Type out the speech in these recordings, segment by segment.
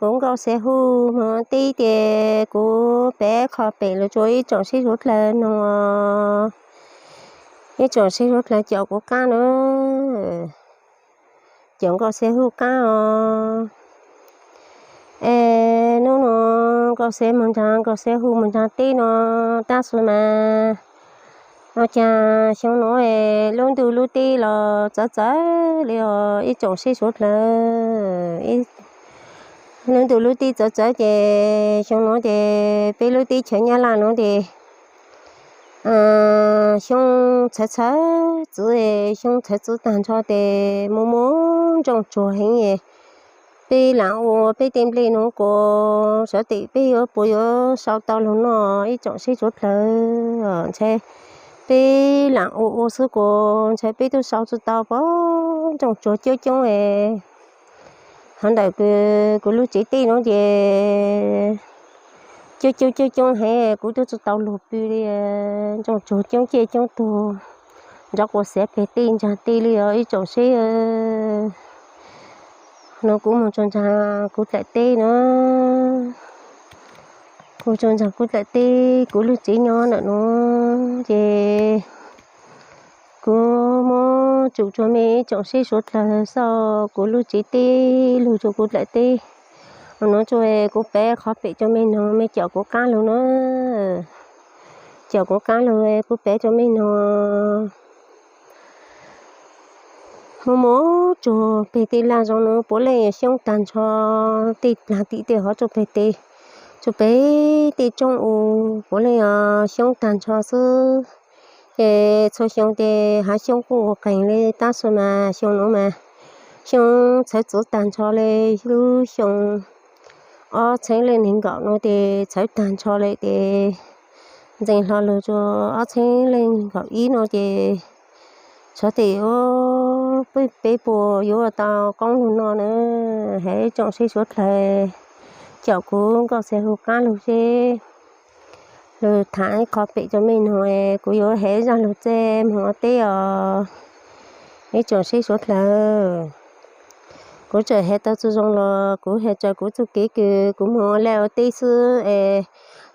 Kuv Nkauj Xia Hu moog teb ces kuv peb qho pem lug rua ib tsoom sib suav dlawg noog, ib tsoom sib suav dlawg caum kuv qaab nuav, caum Nkauj Xia Hu qaab os. Es nub nua Nkauj Xia moog nraag, Nkauj Xia Hu moog nraag teb nua, tab sis mas ua caag xyoo nuav es lub ntuj lub teb los txawv txawv li os ib tsoom sib suav dlawg. Lub ntuj lub teb txawv txawv ces xyoo nuav ces peb lub teb chaws Nyab Laj nuav ces xyoo txhawv txhawv txwv, xyoo txhawv txwv taag nrho ces mob mob ntsoo tsuag heev. Peb lam ua peb tej nplej nuav kuas sawv daws peb yuav puas yuav sau tau lug noj ib tsoom sib suav dlawg. Ntshai peb lam ua ua xwb kuas ntshai peb tub sau tsi tau, puag ntsoo tsuag coob coob es. Hov ntawm kuv lub tsev teb nuav ces coob coob coob coob heev, kuv tub tsi tau lug pw li, ntsoo tsuag coob ciaj coob tuag, nrov quas xiav peg teb nraag teb li os ib tsoom sib. Nuav kuv moog tso nraag kuv dlaim teb nuav, kuv tso nraag kuv dlaim teb, kuv lub tsev nyob ntawm nuav ces kuv muab tsum rua mej ib tsoom sib suav dlawg xauj kuv lub tsev teb lug rua kuv dlaim teb. Ua nuav tso kuv peb qhov pem rua mej noog, mej caum kuv qaab lug nuav, caum kuv qaab lug kuv peb rua mej noog. Mob mob tsuag peg tej laj zoo nuav puav leej xyoob taag nrho, tej laag tim tej hov tso peg tej, tso peg tej roob u puav leej xyoob taag nrho xwb. Ces txhua xyoo ces hav xyoob kuj ua qeeg li tab sis mas xyoo nuav mas xyoob txhawv txwv taag nrho li. Lub xyoo ob txheeb leej neeg nkaum nuav ces txhawv taag nrho li ces ntxeev hlo lug rua ob txheeb leej neeg nkaum ib nuav ces tsov tes ua peb puas yuav tau qoob lug noj na. Heev tsoom sib suav dlawg, caum kuv Nkauj Xia Hu qaab lug seb lug thaam ib qho pem rua mej noog, kuv yuav heev zaaj lug txeg moog ua teb os. Ib tsoom sib suav dlawg, kuv tseem heev tau tsi zoo los kuv heev tsawg kuv txuj kev kws kuv moog ua laj ua teb xwb es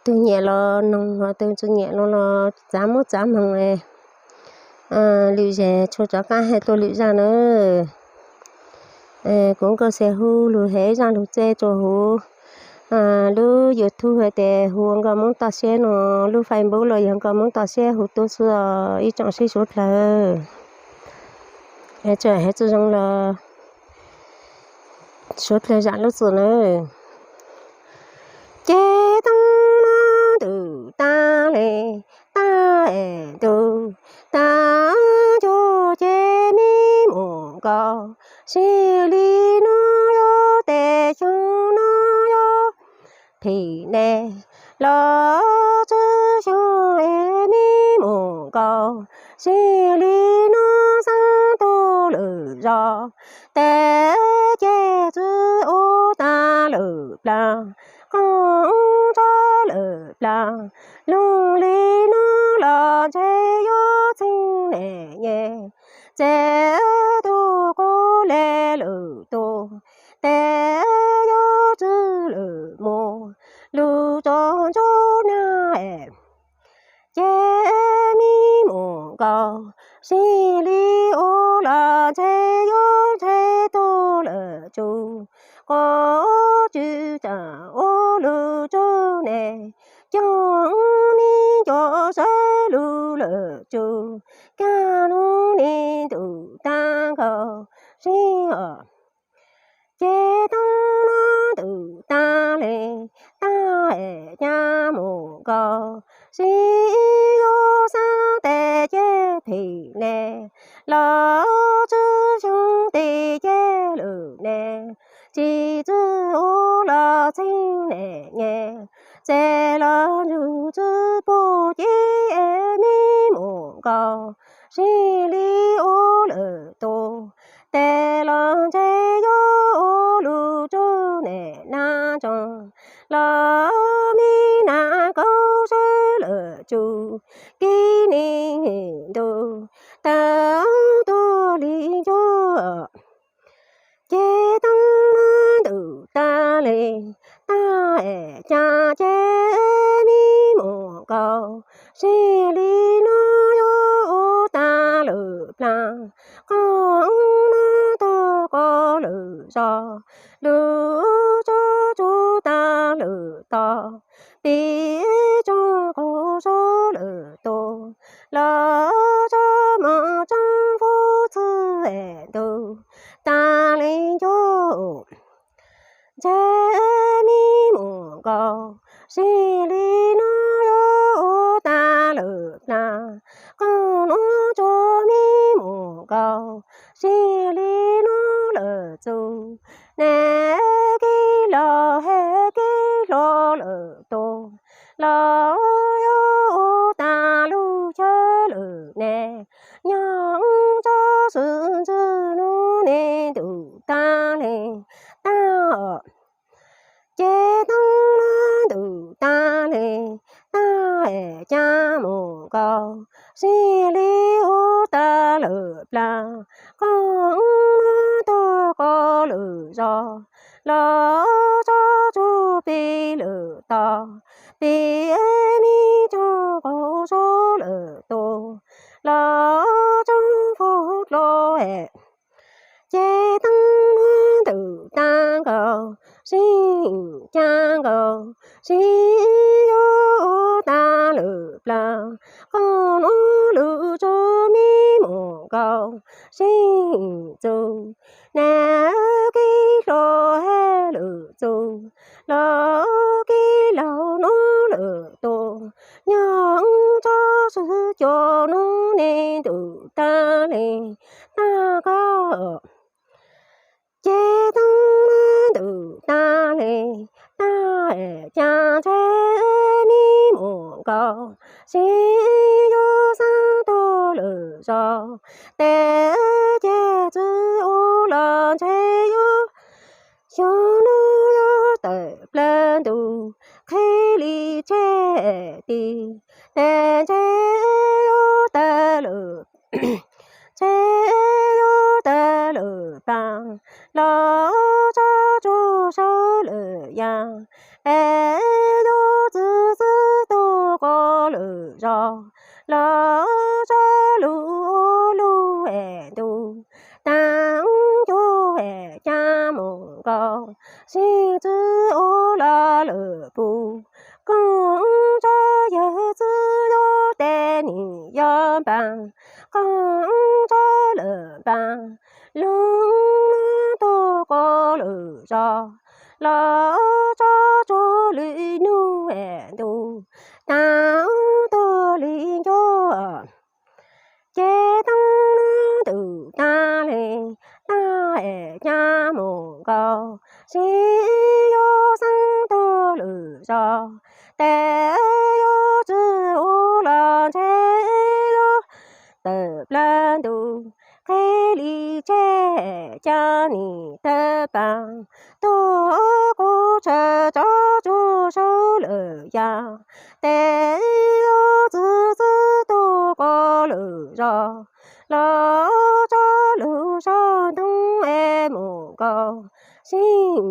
tug nyiam los noog, tug tsi nyiam los txav muab txav moog es lwm zag tshua rov qaab hab tuaj lwm zaaj na. Kuv Nkauj Xia Hu lug heev zaaj lug txeg rua huv lub YouTube has tas Hu ua Nkauj Moob Toj Siab nuav, lub Facebook los yog Nkauj Moob Toj Siab Hu tub xwb os ib tsoom sib suav dlawg. Tseem heev tsi zoo los suav dlawg zaam lub txim nawb. Ces taag nuav ntuj taag le, taag es ntuj taag cuag ces mej mus nkaus, sib li nuav yuav tes xyoo nuav yuav phim ne, los tsi xyoo es mej mus nkaus, sib li nuav xeeb tug lwm zos, tes ces tsi ua taag lwm plaag, qoob tso lwm plaag, lug li nuav los ntshe yuav txheeb ne nyem, ces tug kuv le lwm tug, tes yuav tsi lwm mus, lug tso ntsuj nag es. Ces mej mus nkaus, sib li ua los ntshe yuav ntshe tug lwm tug, quas tsi tsaam ua lug tsuj ne, coj mej nco sawv lug lwm tug, kaag nuav ne ntuj taag nkaus sib os. Ces taag nuav ntuj taag le, taag es caag mus nkaus, sib yuav xaab tes ces phim ne, los tsi xyoo tes ces lwm ne, tsi tsi ua los txheeb ne nyem, ces los ntsug tsi puag ces mej mus nkaus, sib li ua lwm tug, tes los ntshe yuav ua lug tsuj ne nab ntsoog, los mej nab kaub sawv lwm tug, kib ne ntuj taag tuag li ncuag. Ces taag nuav ntuj taag li, tag es cas ces me mus nkaus, sib li no yuav ua tag lawm plag, qhov no tuag qhov lawm zos, lub tsob tsov tag lawm tod, pib tsob qhov zov lawm tuag, los tsob mos tsob fuv txwv es ntug tag li ncauj. Ntshe me mus nkaus, sib li no yuav ua tag lawm plag, qhov no tsuas me mus nkaus, sib li no lawm txus, neb kev laus hab kev hluas lawm tuag, los yuav ua tag lub chaw lawm ne, nyob tsob xwm ntxwv lub ne ntuj tag li, tag ces teeb no ntuj tag li, tag es cas mus nkaus, sib li ua tag lawm plag, qhov no tuag qhov lawm zos, los tsob tsov pib lawm tod, pib me tsob qhov zov lawm tuag, los tsob fuv dlua es ces teeb no ntuj tag nkaus, sib cas nkaus, sib yuav ua tag lawm plag, qhov no lub tsob me mus nkaus, sib txus, neb kev hluas hab lawm txus, los kev laus no lawm tuag, nyob tsob xwm cua no ne ntuj tag li, tag kawg ces teeb no ntuj tag li, tag es cas ntshe me mus nkaus, sib yuav xeeb tuag lawm zos, tes ces txiv ua los ntshe yuav, xyoo no yuav tawm plaws ntuj, qhib li tseg ti, tes ntshe yuav tawm lawm, ntshe yuav tawm lawm plag, los tsob tsov sawv lawm yam, es yuav txiv txiv tuag qhov lawm zos, los tsob lug ua lug es ntuj, tag cuag es cas mus nkaus, sib txiv ua los lawm puv, koom tsob yawg txiv yuav tes nim yog npas, koom tsob lawm npas, lug no tuag qhov lawm zos, los tsob tsov lwm nub es ntuj, tag tuag li ncauj ces teeb no ntuj tag li, tag es cas mus nkaus, sib yuav xeeb tuag lawm zos, tes yuav txiv ua los ntshe yuav tawm plaws ntuj, qhib li tseg cas nim tawg pas, tuag quv tshav tsob tsov sawv lawm yam, tes yuav txiv txiv tuag qhov lawm zos, los tsob lug zog ntoo es mus nkaus, sib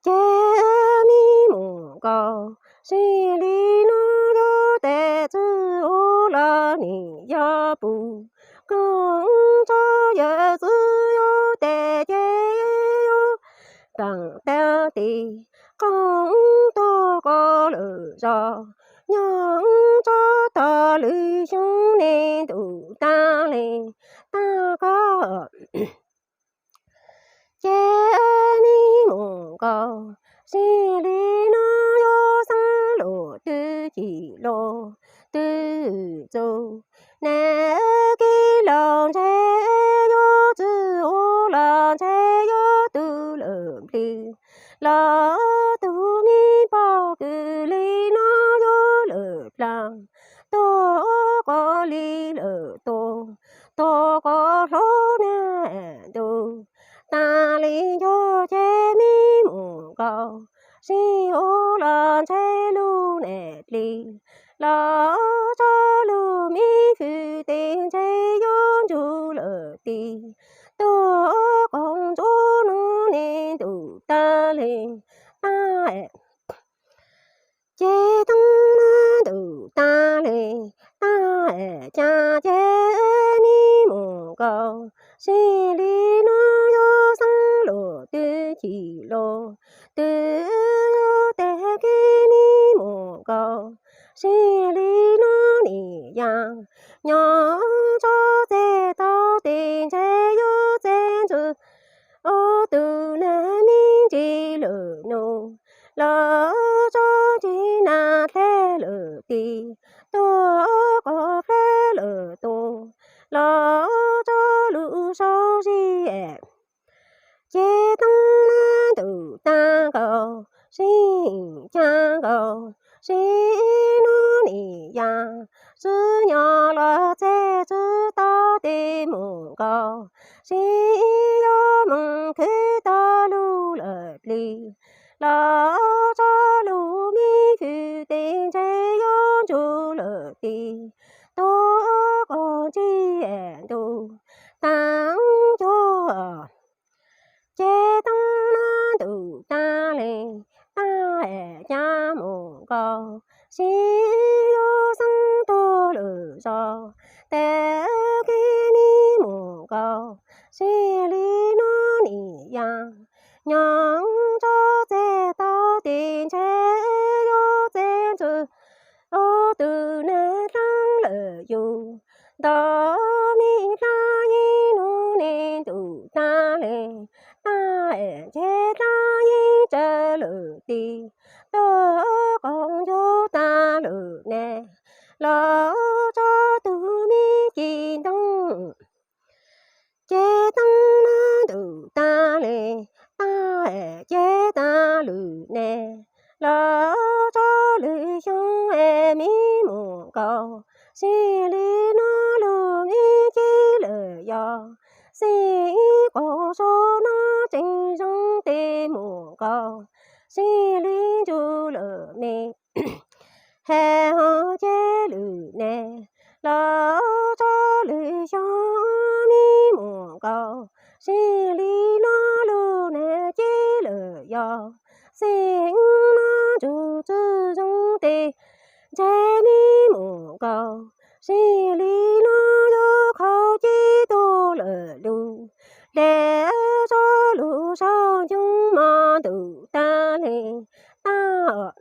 ces me mus nkaus, sib li no yuav tes txiv ua los nim yog puv, koom tsob yawg txiv yuav tes ces yuav nplaim tag ti, koom tuag qhov lawm zos, nyob tsob tog lwm xyoo ne ntuj tag li, tag kawg ces me mus nkaus, sib li no yuav xeeb lug twb cim lug twb txug, neb kev laus ntshe yuav txiv ua los ntshe yuav tu lawm nplig, los tug me pog kws li no yuav lawm plag, tuag qhov li lawm tuag, tuag qhov hlob na Sib li no yog xeeb los twb chim los, twb yog tag kev me mus nkaus. Sib li no nim yam nyob tso txij tau tes ntshe yuav txij ntxwv ob tug neeg me ntsis lwm nus, los tso ntsis nas dlej lwm tis, tuaj qos dlej lwm tus, los tso lus sau zis. Ces teeb ntuj tag nkaus, sib cag nkaus, sib nub nim yam, sib nyob los txij txwv tau tes mus nkaus, sib yuav mus khwv tau lug lawm plig, los tso lus me hwm tes ntshe yuav ntsug lawm tis, tuaj qos ntsig ntuj tag cuag. Ces teeb ntuj tag li, tag cag mus nkaus, sib yuav xeeb tuag lwm zos, tag kev me mus nkaus, sib li no nim yam nyob tso txij tau tes ntshe yuav txij ntxwv ob tug neeg dlaab lawm yus, ntaus me dlaab yeeb nub ne ntuj tag li, tag ces dlaab yeeb tsaws lwm tis, tuaj qos ncug tag lwm ne, los tso tug me ci ntoo. Ces teeb ntuj tag li, tag ces tag lwm ne, los tso lwm xyoo es me mus nkaus, sib li no lug me ci lawm yog, sib qos sau no tseem zoo tes mus nkaus, sib li ntsug lawm me. Has ho ces lwm ne, los tso lwm xyoo me mus nkaus, sib li no lug ne ci lawm yog, sib no ntsug txwv zoo tes ntshe me mus nkaus, sib li no yuav khaus ci tuag lawm lug, dlej tso lug sau ncoo mo ntuj tag li, tag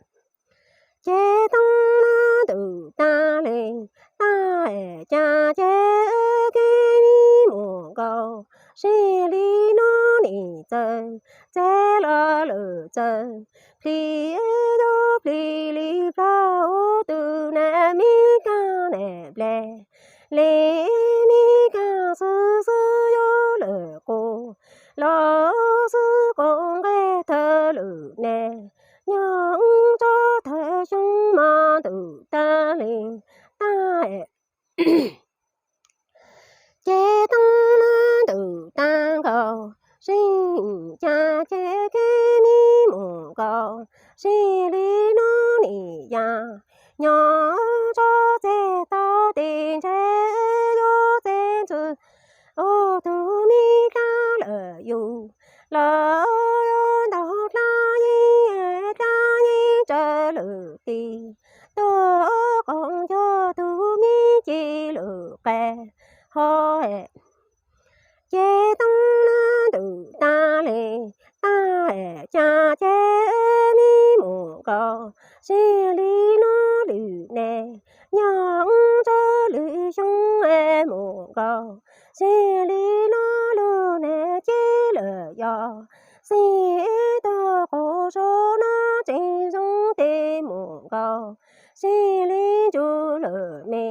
ces teeb ntuj tag li, tag cas ces kev me mus nkaus, sib li no nim txawv, txawv los lwm txawv, plig yuav plig li plawg ua tug nam me kaaj nam nplej, li me kaaj xwb xwb yuav lawm quas, los xwb quas nqeg thawj lwm ne, nyob tso thawj xyoo mo ntuj tag li, tag ces teeb ntuj tag nkaus, sib cag ces kev me mus nkaus, sib li no nim yam nyob tso txij tau tes ntshe yuav txij ntxwv ob tug me dlaab lawm yus, los yuav ntaus dlaab yeeb, dlaab yeeb tsaws lwm tis, tuaj qos ncug tug me ci lwm qe ho. Ces teeb ntuj tag li, tag cas ces me mus nkaus, sib li no lwm ne, nyob tso lwm xyoo mus nkaus, sib li no lug ne ci lawm yog, sib tuaj quas sau no tseem zoo tes mus nkaus, sib li ntsug lawm me.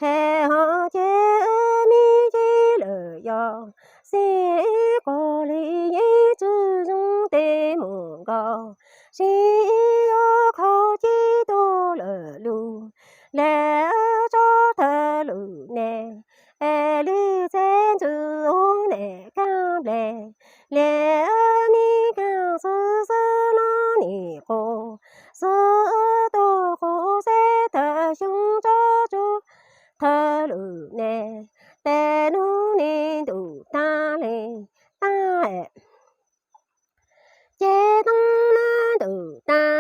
Has ho ces me ci lawm yog, sib quas li yeej txwv zoo tes mus nkaus, sib yuav khaus ci tuag lawm lug, dlej tso thawj lwm ne, es li txij ntxwv ua nam kaaj nplej, li me kaaj xwb xwb no nim quas, xwb tuaj quas xeb thawj xyoo tso tsuj thawj lwm ne, tes nub ne ntuj tag li, tag ces teeb ntuj tag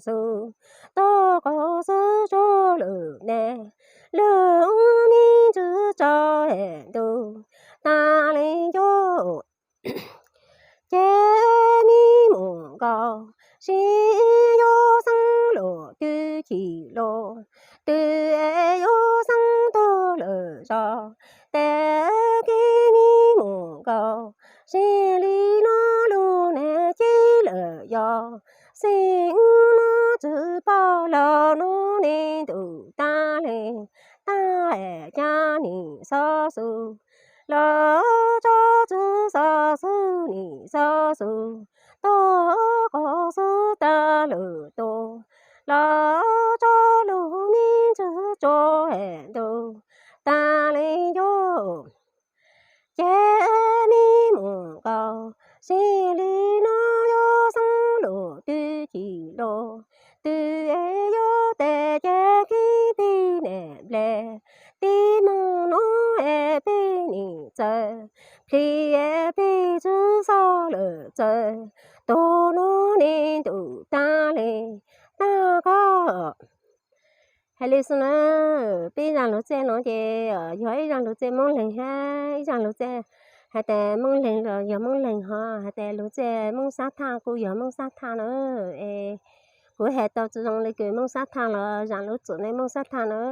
xwb, toj qos xwb tso lawm ne, lwm me ntsis tso es ntuj tas li nco. Ces me mus nkaus, sib yuav xeeb los twb chim los, twb yuav xeeb tuag lawm zos, tes kev me mus nkaus, sib li no lub neej ces lawm yog, xij no tsis paub los hnub nim ntuj tas li, tas es cas nim xov xwm los tso tsis xov xwm nim xov xwm, toj qos xwb tas lwm tus, los tso lub me ntsis tso es ntuj tas li nco. Ces me mus nkaus, sib li no yuav xeeb los twb chim los, twb yuav tes ces kev pib niam nplej, tib moog no es peb nim txawj, plig es peb tsis xav lawm txawj, tuag hnub nim ntuj tas li, tas koj. Hais li xwb na, peb zaj lug txij no ces yog ib zaj lug txij Moob Leeg hab ib zaj lug txij, hais tas Moob Leeg los yog Moob Leeg hov, hais tas lug txij Moob Xab Thaj kuj yog Moob Xab Thaj na. Es kuv hais tau tsis zoo li kws Moob Xab Thaj los zam lub txim nej Moob Xab Thaj na.